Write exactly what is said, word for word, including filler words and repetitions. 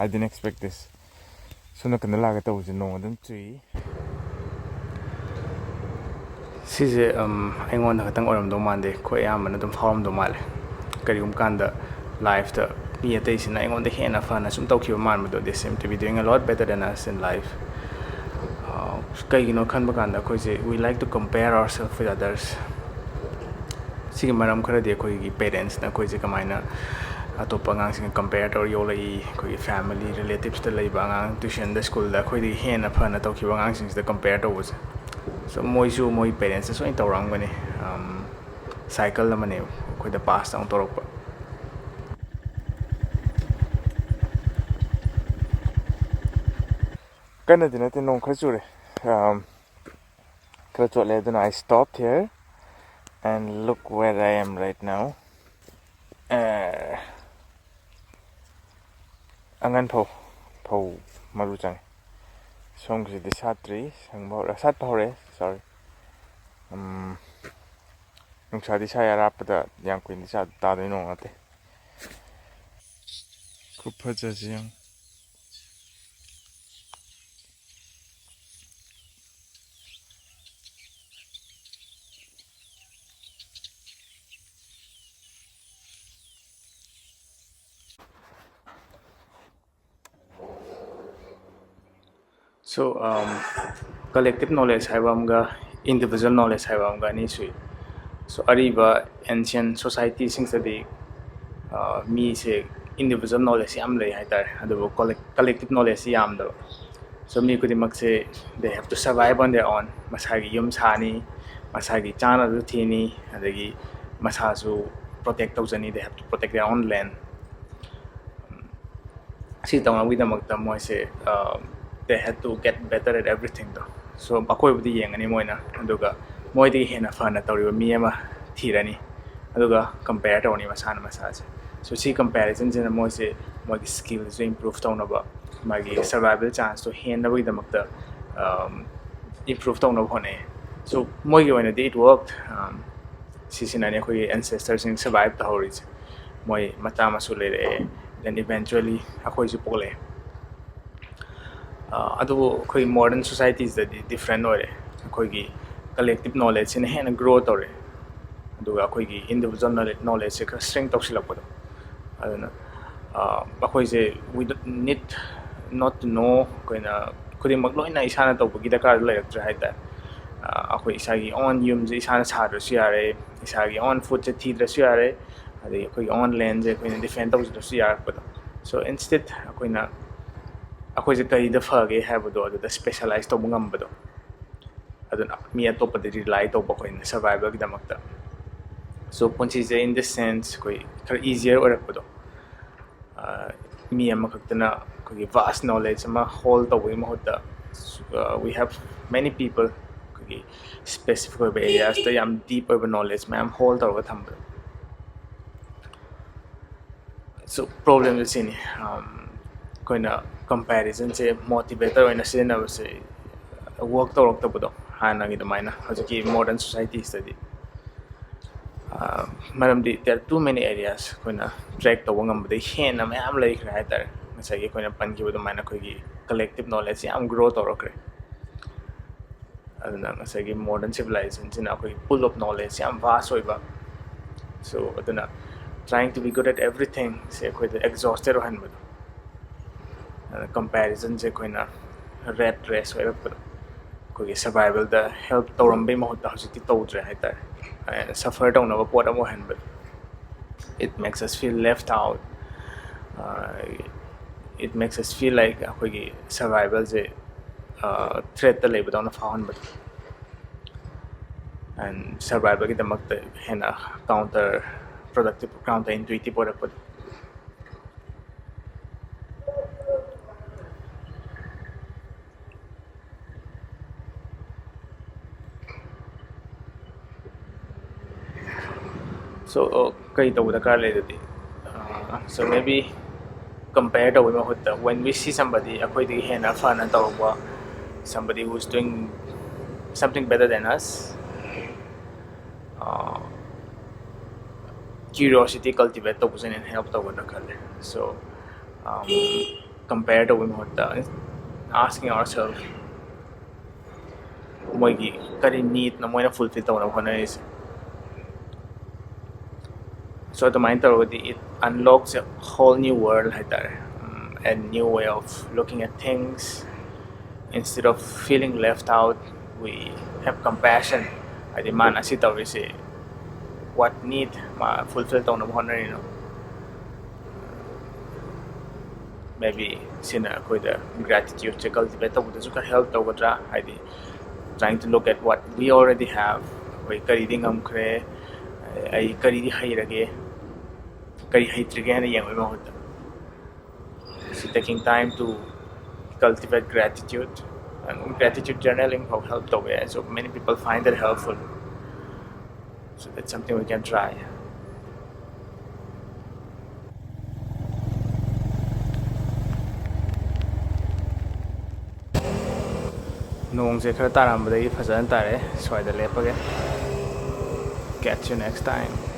I didn't expect this. ꯁꯣꯝ ꯅꯥꯀꯟꯗ ꯂꯥꯛꯀꯦ ꯇꯧꯕꯁꯦ ꯅꯣꯡ ꯑꯗꯨꯝ ꯆꯨꯏ꯫ ꯁꯤꯁꯦ ꯑꯩꯉꯣꯟꯗ ꯈꯛꯇꯪ ꯑꯣꯏꯔꯝꯗꯧ ꯃꯥꯟꯗꯦ, ꯑꯩꯈꯣꯏ ꯑꯌꯥꯝꯕꯅ ꯑꯗꯨꯝ ꯐꯥꯎꯔꯝꯗꯧ ꯃꯥꯜꯂꯦ꯫ ꯀꯔꯤꯒꯨꯝꯕ ꯀꯥꯟꯗ ꯂꯥꯏꯐꯇ ꯃꯤ ꯑꯇꯩꯁꯤꯅ ꯑꯩꯉꯣꯟꯗ ꯍꯦꯟꯅ ꯐꯅ ꯁꯨꯝ ꯇꯧꯈꯤꯕ ꯃꯥꯟꯕꯗꯣ, they seem to be doing a lot better than us in life. ꯀꯩꯒꯤꯅꯣ ꯈꯟꯕ ꯀꯥꯟꯗ ꯑꯩꯈꯣꯏꯁꯦ, we like to compare ourselves with others꯫ ꯁꯤꯒꯤ ꯃꯔꯝ ꯈꯔꯗꯤ ꯑꯩꯈꯣꯏꯒꯤ ꯄꯦꯔꯦꯟꯁꯅ ꯑꯩꯈꯣꯏꯁꯦ ꯀꯃꯥꯏꯅ ꯑꯇꯣꯞꯄ ꯑꯉꯥꯡꯁꯤꯡꯒ ꯀꯝꯄꯦꯌꯔ ꯇꯧꯔ ꯌꯣꯛꯂꯛꯏ, ꯑꯩꯈꯣꯏꯒꯤ ꯐꯦꯃꯤꯂꯤ ꯔꯤꯂꯦꯇꯤꯞꯁꯇ ꯂꯩꯕ ꯑꯉꯥꯡ ꯇ꯭ꯋꯤꯁꯟꯗ ꯁ꯭ꯀꯨꯜꯗ ꯑꯩꯈꯣꯏꯗꯒꯤ ꯍꯦꯟꯅ ꯐꯅ ꯇꯧꯈꯤꯕ ꯑꯉꯥꯡꯁꯤꯡꯁꯤꯗ ꯀꯝꯄꯦꯌꯔ ꯇꯧꯕꯁꯦ꯫ ꯁꯣ ꯃꯣꯏꯁꯨ ꯃꯣꯏ ꯄꯦꯔꯦꯟꯁꯇ ꯁꯣꯏꯅ ꯇꯧꯔꯛꯑꯝꯒꯅꯤ꯫ ꯁꯥꯏꯀꯜ ꯑꯃꯅꯦ ꯑꯩꯈꯣꯏꯗ ꯄꯥꯁ ꯑꯃꯨꯛ ꯇꯧꯔꯛꯄ꯫ ꯀꯟꯅꯗꯤ ꯅꯠꯇꯦ, ꯅꯣꯡ ꯈꯔ ꯆꯨꯔꯦ꯫ ꯈꯔ ꯆꯣꯠꯂꯦ, ꯑꯗꯨꯅ I stopped here and look where I am right now. ꯑꯉꯟ ꯐꯧ, ꯐꯧ ꯃꯔꯨ ꯆꯪꯉꯦ꯫ ꯁꯣꯝꯒꯤꯁꯤꯗꯤ ꯁꯥꯠꯇ꯭ꯔꯤ, ꯁꯪꯕ ꯍꯧꯔꯦ, ꯁꯥꯠꯄ ꯍꯧꯔꯦ, sorry꯫ ꯅꯨꯡꯁꯥꯗꯤ ꯁꯥꯏ, ꯑꯔꯥꯞꯄꯗ ꯌꯥꯝ ꯀꯨꯏꯅꯗꯤ ꯆꯥ-, ꯇꯥꯗꯣꯏ ꯅꯣꯡ ꯅꯠꯇꯦ꯫ ꯈꯨꯐꯖꯁꯦ ꯌꯦꯡꯉꯨ꯫ So, um, collective knowledge ꯍꯥꯏꯕ ꯑꯃꯒ individual knowledge ꯍꯥꯏꯕ ꯑꯃꯒ ꯑꯅꯤ ꯁꯨꯏ꯫ So, ꯑꯔꯤꯕ ancient societyꯁꯤꯡꯁꯤꯗꯤ, uh, ꯃꯤꯁꯦ individual knowledge ꯌꯥꯝ ꯂꯩ ꯍꯥꯏꯇꯥꯔꯦ, ꯑꯗꯨꯕꯨ collective knowledgeꯁꯤ ꯌꯥꯝꯗꯕ꯫ So, ꯃꯤ ꯈꯨꯗꯤꯡꯃꯛꯁꯦ, they have to survive on their own꯫ ꯃꯁꯥꯒꯤ ꯌꯨꯝ ꯁꯥꯅꯤ, ꯃꯁꯥꯒꯤ ꯆꯥꯅꯕꯁꯨ ꯊꯤꯅꯤ, ꯑꯗꯒꯤ ꯃꯁꯥꯁꯨ protect ꯇꯧꯖꯅꯤ, they have to protect their own land꯫ ꯁꯤ ꯇꯧꯅꯕꯒꯤꯗꯃꯛꯇ ꯃꯣꯏꯁꯦ, uh, they had to get better at everythingꯗꯣ꯫ So, ꯑꯀꯣꯏꯕꯗ ꯌꯦꯡꯉꯅꯤ ꯃꯣꯏꯅ, ꯑꯗꯨꯒ ꯃꯣꯏꯗꯒꯤ ꯍꯦꯟꯅ ꯐꯅ ꯇꯧꯔꯤꯕ ꯃꯤ ꯑꯃ ꯊꯤꯔꯅꯤ, ꯑꯗꯨꯒ compare ꯇꯧꯔꯅꯤ ꯃꯁꯥꯅ ꯃꯁꯥꯁꯦ꯫ So, ꯁꯤ comparisonꯁꯤꯅ ꯃꯣꯏꯁꯦ ꯃꯣꯏꯒꯤ skillꯁꯨ improve ꯇꯧꯅꯕ, ꯃꯥꯒꯤ survival chanceꯇꯣ ꯍꯦꯟꯅꯕꯒꯤꯗꯃꯛꯇ, um, improve ꯇꯧꯅꯕ ꯍꯣꯠꯅꯩ꯫ So, ꯃꯣꯏꯒꯤ ꯑꯣꯏꯅꯗꯤ it worked꯫ Um, ꯁꯤꯁꯤꯅꯅꯦ ꯑꯩꯈꯣꯏꯒꯤ ancestorꯁꯤꯡ survive ꯇꯧꯍꯧꯔꯤꯁꯦ꯫ ꯃꯣꯏ ꯃꯆꯥ ꯃꯁꯨ ꯂꯩꯔꯛꯑꯦ, Then eventually ꯑꯩꯈꯣꯏꯁꯨ ꯄꯣꯛꯂꯛꯑꯦ꯫ ꯑꯗꯨꯕꯨ ꯑꯩꯈꯣꯏ modern societiesꯗꯗꯤ different ꯑꯣꯏꯔꯦ꯫ ꯑꯩꯈꯣꯏꯒꯤ collective knowledgeꯁꯤꯅ ꯍꯦꯟꯅ grow ꯇꯧꯔꯦ, ꯑꯗꯨꯒ ꯑꯩꯈꯣꯏꯒꯤ individual knowledgeꯁꯦ ꯈꯔ shrink ꯇꯧꯁꯤꯜꯂꯛꯄꯗꯣ꯫ ꯑꯗꯨꯅ ꯑꯩꯈꯣꯏꯁꯦ we need not to know, ꯑꯩꯈꯣꯏꯅ ꯈꯨꯗꯤꯡꯃꯛ ꯂꯣꯏꯅ ꯏꯁꯥꯅ ꯇꯧꯕꯒꯤ ꯗꯔꯀꯥꯔ ꯂꯩꯔꯛꯇ꯭ꯔꯦ ꯍꯥꯏꯇꯥꯔꯦ꯫ ꯑꯩꯈꯣꯏ ꯏꯁꯥꯒꯤ own ꯌꯨꯝꯁꯦ ꯏꯁꯥꯅ ꯁꯥꯗ꯭ꯔꯁꯨ ꯌꯥꯔꯦ, ꯏꯁꯥꯒꯤ own foodꯁꯦ ꯊꯤꯗ꯭ꯔꯁꯨ ꯌꯥꯔꯦ, ꯑꯗꯒꯤ ꯑꯩꯈꯣꯏꯒꯤ own landꯁꯦ ꯑꯩꯈꯣꯏꯅ defend ꯇꯧꯖꯗ꯭ꯔꯁꯨ ꯌꯥꯔꯛꯄꯗꯣ꯫ So instead ꯑꯩꯈꯣꯏꯅ ꯑꯩꯈꯣꯏꯁꯦ ꯀꯔꯤꯗ ꯐꯒꯦ ꯍꯥꯏꯕꯗꯣ ꯑꯗꯨꯗ specialize ꯇꯧꯕ ꯉꯝꯕꯗꯣ꯫ ꯑꯗꯨꯅ ꯃꯤ ꯑꯇꯣꯞꯄꯗ rely ꯇꯧꯕ ꯑꯩꯈꯣꯏꯅ survivalꯒꯤꯗꯃꯛꯇ꯫ So ꯄꯨꯟꯁꯤꯁꯦ in this sense ꯑꯩꯈꯣꯏ ꯈꯔ easier ꯑꯣꯏꯔꯛꯄꯗꯣ꯫ ꯃꯤ ꯑꯃꯈꯛꯇꯅ ꯑꯩꯈꯣꯏꯒꯤ vast knowledge ꯑꯃ hold ꯇꯧꯕꯒꯤ ꯃꯍꯨꯠꯇ, we have many people ꯑꯩꯈꯣꯏꯒꯤ specific ꯑꯣꯏꯕ areasꯇ ꯌꯥꯝ deep ꯑꯣꯏꯕ knowledge ꯃꯌꯥꯝ hold ꯇꯧꯔꯒ ꯊꯝꯕꯗꯣ꯫ So problemꯁꯦ ꯁꯤꯅꯤ, ꯑꯩꯈꯣꯏꯅ comparisonꯁꯦ motivator ꯑꯣꯏꯅ ꯁꯤꯖꯤꯟꯅꯕꯁꯦ work ꯇꯧꯔꯛꯇꯕꯗꯣ ꯍꯥꯟꯅꯒꯤ ꯑꯗꯨꯃꯥꯏꯅ ꯍꯧꯖꯤꯛꯀꯤ modern societiesꯇꯗꯤ꯫ ꯃꯔꯝꯗꯤ there are too many areas ꯑꯩꯈꯣꯏꯅ track ꯇꯧꯕ ꯉꯝꯕꯗꯒꯤ ꯍꯦꯟꯅ ꯃꯌꯥꯝ ꯂꯩꯈ꯭ꯔꯦ ꯍꯥꯏꯇꯥꯔꯦ꯫ ꯉꯁꯥꯏꯒꯤ ꯑꯩꯈꯣꯏꯅ ꯄꯟꯈꯤꯕ ꯑꯗꯨꯃꯥꯏꯅ ꯑꯩꯈꯣꯏꯒꯤ collective knowledge ꯌꯥꯝ grow ꯇꯧꯔꯛꯈ꯭ꯔꯦ꯫ ꯑꯗꯨꯅ ꯉꯁꯥꯏꯒꯤ modern civilizationꯁꯤꯅ ꯑꯩꯈꯣꯏꯒꯤ pool of knowledge ꯌꯥꯝ vast ꯑꯣꯏꯕ꯫ So ꯑꯗꯨꯅ trying to be good at everythingꯁꯦ ꯑꯩꯈꯣꯏꯗ exhausted ꯑꯣꯏꯍꯟꯕꯗꯣ꯫ ꯑꯗꯨꯅ comparisonꯁꯦ ꯑꯩꯈꯣꯏꯅ rat race ꯑꯣꯏꯔꯛꯄꯗꯣ, ꯑꯩꯈꯣꯏꯒꯤ survivalꯗ help ꯇꯧꯔꯝꯕꯩ ꯃꯍꯨꯠꯇ ꯍꯧꯖꯤꯛꯇꯤ ꯇꯧꯗ꯭ꯔꯦ ꯍꯥꯏꯇꯥꯔꯦ꯫ ꯑꯗꯨꯅ suffer ꯇꯧꯅꯕ ꯄꯣꯠ ꯑꯃ ꯑꯣꯏꯍꯟꯕꯗꯣ꯫ It makes us feel left out. It makes us feel like ꯑꯩꯈꯣꯏꯒꯤ survivalꯁꯦ threatꯇ ꯂꯩꯕꯗꯧꯅ ꯐꯥꯎꯍꯟꯕꯗꯣ꯫ And survivalꯒꯤꯗꯃꯛꯇ ꯍꯦꯟꯅ counter productive, counter intuitive ꯑꯣꯏꯔꯛꯄꯗꯣ꯫ So ꯀꯩ ꯇꯧꯕ ꯗꯔꯀꯥꯔ ꯂꯩ ꯑꯗꯨꯗꯤ? So maybe compare ꯇꯧꯕꯒꯤ ꯃꯍꯨꯠꯇ, when we see somebody ꯑꯩꯈꯣꯏꯗꯒꯤ ꯍꯦꯟꯅ ꯐꯅ ꯇꯧꯔꯛꯄ, somebody who's doing something better than us, uh, Curiosity cultivate ꯇꯧꯕꯁꯤꯅ ꯍꯦꯟꯅ help ꯇꯧꯒꯗ꯭ꯔꯥ ꯈꯜꯂꯦ꯫ So, um, compare ꯇꯧꯕꯒꯤ ꯃꯍꯨꯠꯇ, asking ourselves, ꯃꯣꯏꯒꯤ ꯀꯔꯤ need ꯅꯣ ꯃꯣꯏꯅ fulfill ꯇꯧꯅꯕ ꯍꯣꯠꯅꯔꯤꯁꯦ? So ꯑꯗꯨꯃꯥꯏꯅ ꯇꯧꯔꯒꯗꯤ it unlocks a whole new world ꯍꯥꯏꯇꯥꯔꯦ, um, a new way of looking at things. Instead of feeling left out, we have compassion. ꯍꯥꯏꯗꯤ ꯃꯥꯅ ꯑꯁꯤ ꯇꯧꯔꯤꯁꯦ what need ꯃꯥ fulfill ꯇꯧꯅꯕ ꯍꯣꯠꯅꯔꯤꯅꯣ? Maybe ꯁꯤꯅ ꯑꯩꯈꯣꯏꯗ gratitude ꯁꯦ cultivate ꯇꯧꯕꯗꯁꯨ ꯈꯔ help ꯇꯧꯒꯗ꯭ꯔꯥ? ꯍꯥꯏꯗꯤ trying to look at what we already have. ꯑꯩꯈꯣꯏ ꯀꯔꯤꯗꯤ ꯉꯝꯈ꯭ꯔꯦ, ꯑꯩ ꯀꯔꯤꯗꯤ ꯍꯩꯔꯒꯦ, ꯀꯔꯤ ꯍꯩꯇ꯭ꯔꯤꯒꯦ ꯍꯥꯏꯅ ꯌꯦꯡꯕꯒꯤ ꯃꯍꯨꯠꯇ, so taking time to cultivate gratitude, and gratitude journaling ꯐꯥꯎ help ꯇꯧꯕ ꯌꯥꯏ. So many people find that helpful. So that's something we can try. ꯅꯣꯡꯁꯦ ꯈꯔ ꯇꯥꯔꯝꯕꯗꯒꯤ ꯐꯖꯅ ꯇꯥꯔꯛꯑꯦ꯫ ꯁ꯭ꯋꯥꯏꯗ ꯂꯦꯞꯄꯒꯦ꯫ Catch you next time.